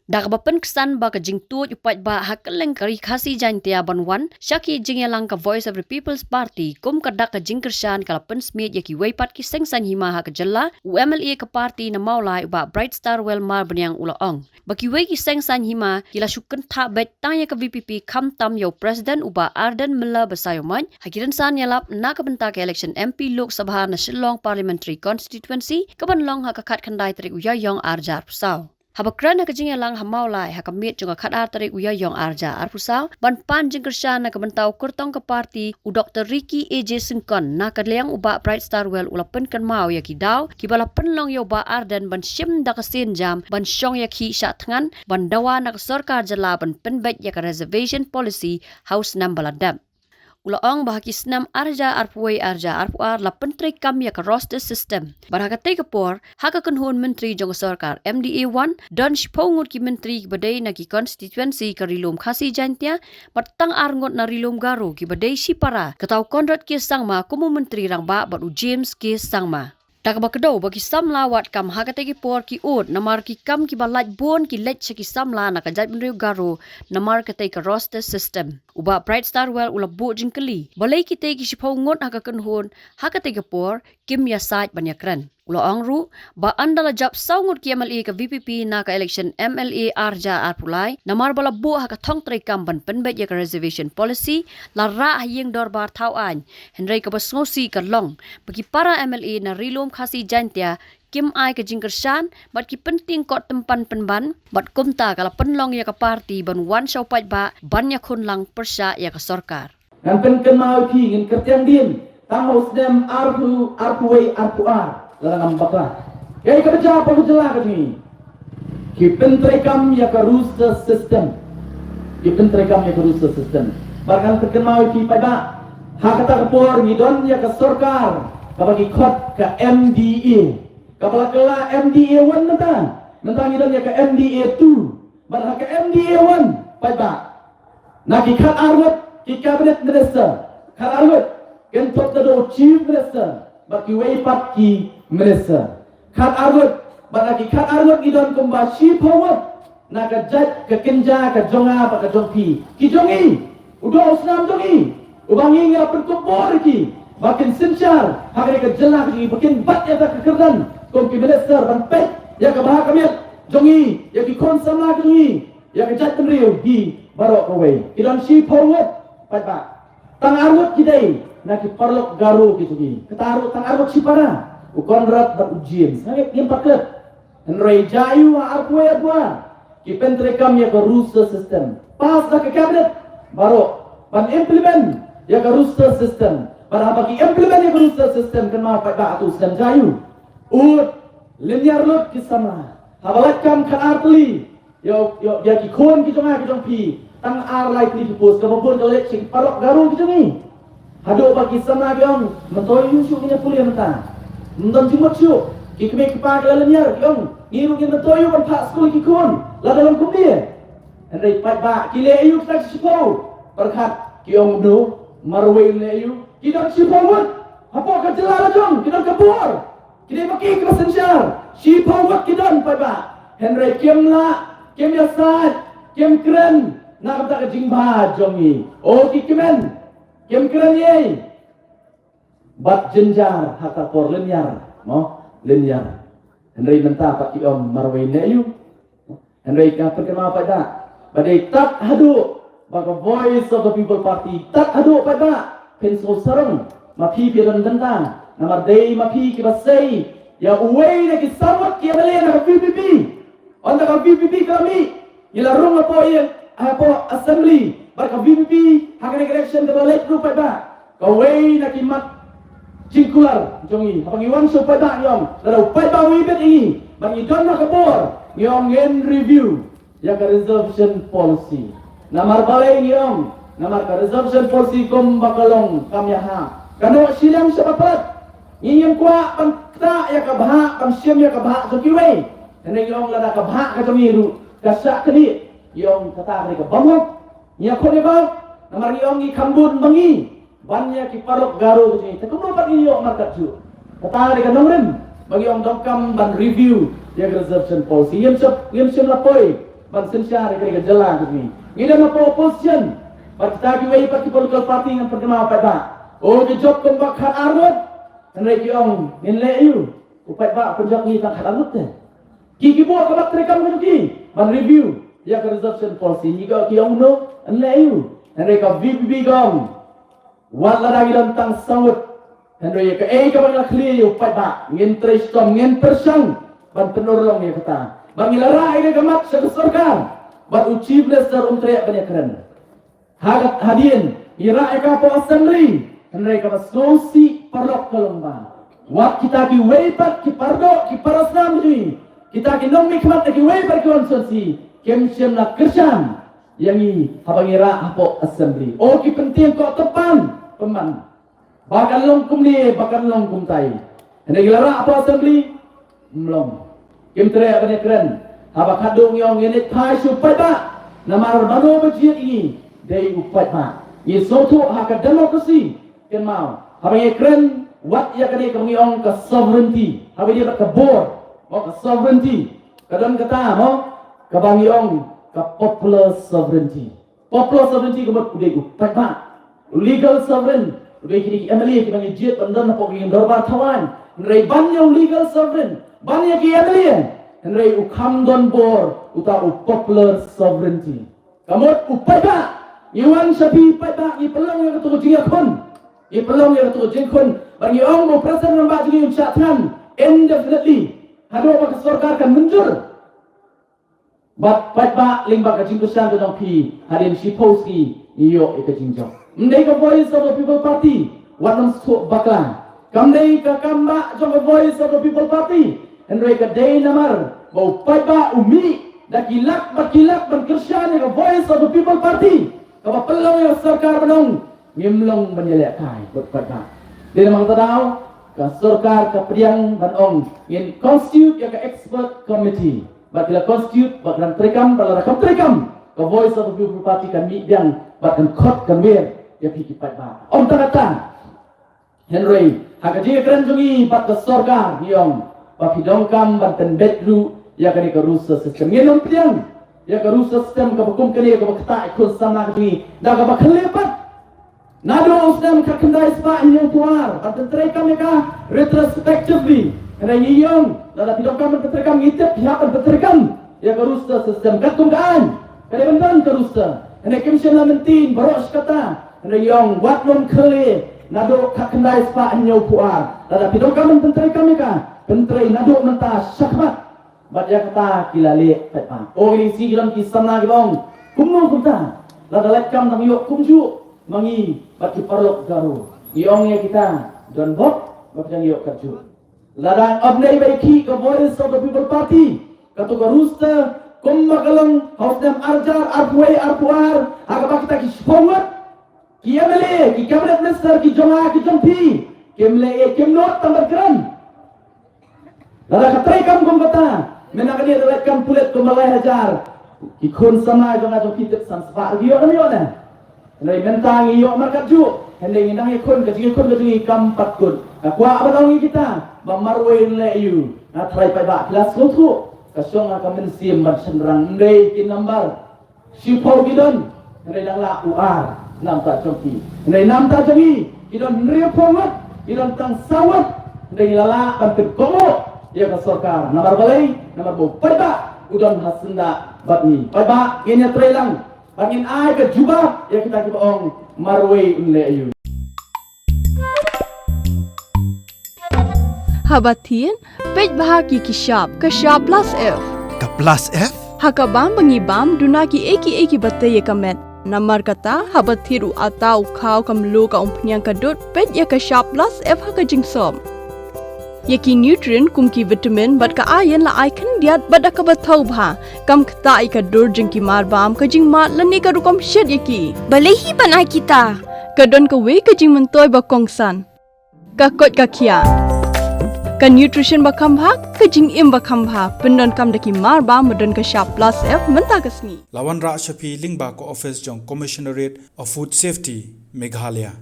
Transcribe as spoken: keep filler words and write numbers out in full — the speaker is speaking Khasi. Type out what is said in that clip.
Da kaba pynksan ba ka jingtuid u paidbah ha kylleng ka Ri Khasi Jaintia ban wan sha ki jingïalang, ka Voice of the People's Party kum ka dak ka jingkyrshan ka la pynsmiej ïa kiwei pat ki seng saiñ hima ha ka jylla. U MLA ka party na Mawlai, u Bah Brightstarwell Marbaniang, u la ong ba kiwei ki seng saiñ hima ki la shu kynthah beit tang ïa ka VPP, khamtam ïa u President u Bah Ardent Miller Basaiawmoit ha ki rynsan ïalap na ka bynta ka election MP Lok Sabha na Shillong Parliamentary Constituency, kaban long ha ka khatkhyndai tarik u Ïaïong arhajar arphew saw. Haba kren ha ka jingïalang ha Mawlai ha ka miet jong ka khatar tarik u Ïaïong arhajar arphew saw ban pan jingkyrshan na ka bynta u kyrtong ka party, u Doktor Ricky A J Syngkon, na ka liang u Bah Brightstarwell u la pynkynmaw ïa ki daw kiba la pynlong ïa u Bah Ardent ban shim da ka sienjam ban shong ïakhih shah thngan ban dawa na ka sorkar jylla ban pynbeit ïa ka reservation policy ha u snem ba la dep. U la ong ba ha ki snem arhajar arphew wei arhajar arphew ar la pyntreikam ïa ka roster system. Bad ha katei ka por, ha ka kynhun myntri jong ka sorkar MDA one, don shiphew ngut ki myntri kiba dei na ki constituency ka Ri-lum Khasi Jaintia, bad tang ar ngut na Ri-lum Garo kiba dei shipara, kata u Conrad K Sangma kum u Myntri Rangbah bad u James K Sangma. Da kaba kdew ba ki samla wad kam ha katei ki por ki ud, namar ki kam kiba lait bun ki leit sha ki samla na ka jaitbynriew Garo namar katei ka roster system. U Bah Brightstarwell u la buh jingkylli balei kitei ki shiphew ngut ha ka kynhun ha katei ka por kim ïasaid ban ïakren. U la ong ruh ba ynda la jop saw ngut ki MLA ka VPP na ka election MLA arhajar arphew lai, namar ba la buh ha ka thong treikam ban pynbeit ïa ka reservation policy, la rah ha ïing dorbar thaw aiñ. Hynrei kaba sngewsih ka long ba ki para MLA na Ri-lum Khasi Jaintia kim ai ka jingkyrshan bad ki pyntieng kot tympan pynban, bad kumta ka la pynlong ïa ka party ban wan sha u paidbah ban ïakhun lang pyrshah ïa ka sorkar. Ngan pynkynmaw ïa phi, ngin kyrteng dien tang ha u snem arphew, arphew wei, arphew ar, lada ngam bakla. Kaei kaba jia ha ka jylla ka jong ngi? Ki pyntreikam ïa ka roster system. Ki pyntreikam ïa ka roster system. Bad ngan pynkynmaw ïa phi paidbah, ha kata ka por ngi don ïa ka sorkar kaba ki khot ka MDA. Kaba la kylla MDA one mynta. Mynta ngi don ïa ka MDA two. Bad ha ka MDA one, paidbah, na ki khatar ngut ki cabinet minister, khatar ngut, kynthup naduh u chief minister bad kiwei pat ki minister. Khatar ngut, bad na ki khatar ngut ngi don kumba shiphew ngut na ka jait ka kynja ka jong nga bad ka jong phi, ki jong ngi. U doh u snam jong ngi uba ngi ngi la pynkup bor ïa ki ba kin synshar ha kane ka jylla ka jong ngi, ba kin bat ïa ka kyrdan kum ki minister ban peit ïa ka bha ka miat jong ngi, ïa ki khun samla ka jong ngi, ïa ka jaitbynriew hi baroh kawei. Ki don shiphew ngut, paidbah. Tang ar ngut ki dei na ki paralok Garo ki jong ngi. Kata ruh tang ar ngut shipara, u Conrad bad u James. Hangne ngim pat klet. Hynrei jia aiu ha arphew wei arphew ar? Ki pyntreikam ïa ka roster system. Pass da ka cabinet baroh ban implement ïa ka roster system. Bad haba ki implement ïa ka roster system, kynmaw paidbah, hato u snem jia aiu? Ud, lynñiar lut ki samla. Haba lait kam khatar tylli ïa, ïa, ïa ki khun ki jong nga ki jong phi, tang ar lai tylli ki post, kaba bun ka leit sha ki paralok Garo ki jong ngi. Haduh ba ki samla ki ong, myntoi aiu shuh ngin ïa pule mynta? Ym don jingmut shuh. Ki kmie ki kpa ki la lynñiar ki ong, ngi ruh ngin myntoi aiu ban phah skul ïa ki khun lada long kumne? Hynrei paidbah, ki leh aiu kita ki shiphew? Pyrkhat ki ong kumno, marwei leh aiu? Ki don shiphew ngut hapoh ka jylla la jong, ki don ka bor. Ki dei ma ki kiba synshar, shiphew ngut ki don paidbah. Hynrei kim lah, kim ïasaid, kim kren na ka bynta ka jingbha jong ngi. O ki kmen, kim kren ei. Bad jynjar ha ka por lynñiar, mo, lynñiar. Hynrei mynta pat ki ong marwei leh aiu? Hynrei nga pynkynmaw paidbah, ba dei tad haduh ba ka Voice of the People Party, tad haduh paidbah, phin sngewsarong ma phi, phi don bynta, namar dei ma phi kiba sei ïa uwei na ki saw ngut ki MLA na ka VPP. Ynda ka VPP ka la mih, ngi la rung hapoh ïing, hapoh assembly bad ka VPP ha kane ka election kaba la leit ruh paidbah. Kawei na ki mat jingkular jong ngi, haba ngi wan sha u paidbah ngi ong, lada u paidbah u ibit ïa ngi bad ngi don ha ka bor, ngi ong ngin review ïa ka reservation policy. Namar balei ngi ong? Namar ka reservation policy kumba ka long kam ïahap. Ka noh shiliang sha ba palat. Ngi ngim kwah ban ktah ïa ka bhah, ban shim ïa ka bhah jong kiwei. Hynrei ngi ong lada ka bhah ka jong ngi ruh ka shah knieh, ngi ong kata ka dei ka bym hok. Ngi ïakhun ïa ka, namar ngi ong ngi kham bun ba ngi ban ïa ki paralok Garo ka jong ngi. Te kumno pat ngin ïoh markat juh? Kata dei ka nongrim ba ngi ong donkam ban review ïa ka reservation policy. Ngim shym, ngim shym la poi ban synshar ïa ka jylla ka jong ngi. Ngi don hapoh opposition bad kita kiwei pat ki political party ngan pynkynmaw pat ba, oh, ki jop kumba khat arngut. Hynrei ki ong ngin leh aïu, u paidbah pynjop ngi tang khat arngut te. Ki ki buh ka mat treikam ka jong ki ban review ïa ka reservation policy, ngi ka ki ong no, ngin leh aïu. Hynrei ka VPP ka ong wat lada ngi don tang saw ngut, hynrei ïa kaei kaba ngi la khlieh ïa u paidbah ngin trei shitom, ngin pyrshang ban pynurlong ïa kata. Ba ngi la rah ïa ka mat sha ka sorkar bad u Chief Minister um treh ban ïakren. Ha ka, hadien ngi rah ïa ka hapoh Assembly, hynrei kaba sngewsih paralok ka long ba wat kita kiwei pat ki paradoh ki parasnam jong ngi, kita ki nongmihkhmat na kiwei pat ki constituency kim shym la kyrshan ïa ngi haba ngi rah hapoh Assembly. Oh, ki pyntieng ko tympan pynban ba kan long kumne, ba kan long kumtai. Hynrei ngi la rah hapoh Assembly, ym long. Kim treh ban ïakren. Haba khadduh ngi ong ngin ïaid phai sha u paidbah, namar mano ba jied ïa ngi, dei u paidbah. Ngi sngewthuh ha ka democracy, kynmaw, haba ngi ïakren wat ïa kane kaba ngi ong ka sovereignty, haba ïadei bad ka bor, mo, ka sovereignty, ka don kata, mo, kaba ngi ong ka popular sovereignty. Popular sovereignty ka mut u dei u paidbah. U legal sovereign u dei kine ki MLA kiba ngi jied ban don hapoh ki dorbar thaw aiñ. Hynrei ban ïa u legal sovereign, ban ïa ki MLA, hynrei u kham don bor uta u popular sovereignty. Ka mut u paidbah, ngi wan sha phi paidbah, ngi pynlong ïa kato ka jingïakhun. Ngi pynlong ïa kato ka jingïakhun. Ba ngi ong ba u president rangbah jong ngi un shah thngan indefinitely haduh ba ka sorkar kan mynjur. Bad paidbah, lyngba ka jingkyrshan ka jong phi, hadien shiphew sngi ngi ïoh ïa ka jingjop. Ym dei ka Voice of the People Party wat nym sngewthuh bakla. Kam dei ka kam bah jong ka Voice of the People Party. Hynrei ka dei namar ba u paidbah u mih da ki lak bad ki lak ban kyrshan ïa ka Voice of the People Party, kaba pynlong ïa ka sorkar ban ong ngim long ban ïalehkai bad u paidbah. Dei namar kata daw ka sorkar ka pdiang ban ong ngin constitute ïa ka expert committee. Bad ki la constitute, bad kan treikam, bad lada kam treikam, ka Voice of the People Party kan mih biang bad kan khot kan wer ïa phi ki paidbah. Ym tang kata, hynrei ha ka jingïakren jong ngi bad ka sorkar ngi ong ba phi donkam ban pynbeit ruh ïa kane ka roster system. Ngin ym pdiang ïa ka roster system kaba kum kane kaba ktah ïa ki khun samla ka jong ngi da kaba khlem pat. Naduh u snem khatkhyndai spah hynñiewphew ar, ban pyntreikam ïa ka retrospectively. Hynrei ngi ong lada phi donkam ban pyntreikam, ngi tip phi hap ban pyntreikam ïa ka roster system katkum ka aiñ. Ka dei ban don ka roster. Hynrei kim shym la mynta baroh shi katta. Hynrei ngi ong wat nym khlei naduh khatkhyndai spah hynñiewphew ar. Lada phi donkam ban pyntreikam ïa ka, pyntrei naduh mynta shakhmat. Bad ïa kata ki la leh pat ba, oh, ngi sngew ki don ki samla kiba ong kumno kumta. Lada lait kam dang ïoh kumjuh ma ngi bad ki paralok Garo. Ngi ong ïa kita, don bok ba phi dang ïoh katjuh. Lada ym dei ba ïa ki ka Voice of the People Party, kato ka roster kumba ka long ha u snem arhajar arphew wei arphew ar, ha kaba kita ki shiphew ngut ki MLA, ki cabinet minister, ki jong nga, ki jong phi, kim leh, kim nud tang ban kren. Lada ka treikam kum kata, mynta kane da lait kam pulit kumba lai hajar ki khun samla jong nga jong phi, tip san spah ruh ki ïoh ne ym ïoh ne. Hynrei mynta ngi ïoh markatjuh, hynrei ngi nang ïakhun, ka jingïakhun ka jong ngi kam pat kut. Nga kwah ban ong ïa kita ba marwei leh aïu. Nga tharai paidbah phi la sngewthuh, ka shong ha ka mynsiem ban shynrang, ym dei ki nambar. Shiphew ki don, hynrei dang lah u ar namar jong ki. Hynrei namar jong ngi ki don hynriewphew ngut, ki don tang saw ngut. Hynrei ngi la lah ban pynkohnguh ïa ka sorkar. Namar balei? Namar ba u paidbah u don ha syndah bad ngi. Paidbah, ngin ïatrei lang bad ngin ai ka jubab ïa kita kiba ong marwei un leh aïu. Haba thied, peit bha ïa ki shap, ka shap plus F. Ka plus F? Ha ka bam ba ngi bam, duna kiei kiei kiba tei ïa ka met. Namar kata, haba thied u atta u khaw, ka mluh, ka umphniang, ka dud, peit ïa ka shap plus F ha ka jingsop. Ïa ki nutrient kum ki vitamin bad ka iron la ai khyndiat bad da kaba thaw bha. Kam ktah ïa ka dur jong ki mar bam, ka jingmad lane ka rukom shet ïa ki. Balei hi ban ai kita? Ka don kawei ka jingmyntoi ba kongsan. Ka koit ka khiah. Ka nutrition ba kham bha, ka jingim ba kham bha, pyndonkam da ki mar bam ba don ka shap plus F mynta ka sngi. La wanrah sha phi lyngba ka office jong Commissionerate of Food Safety, Meghalaya.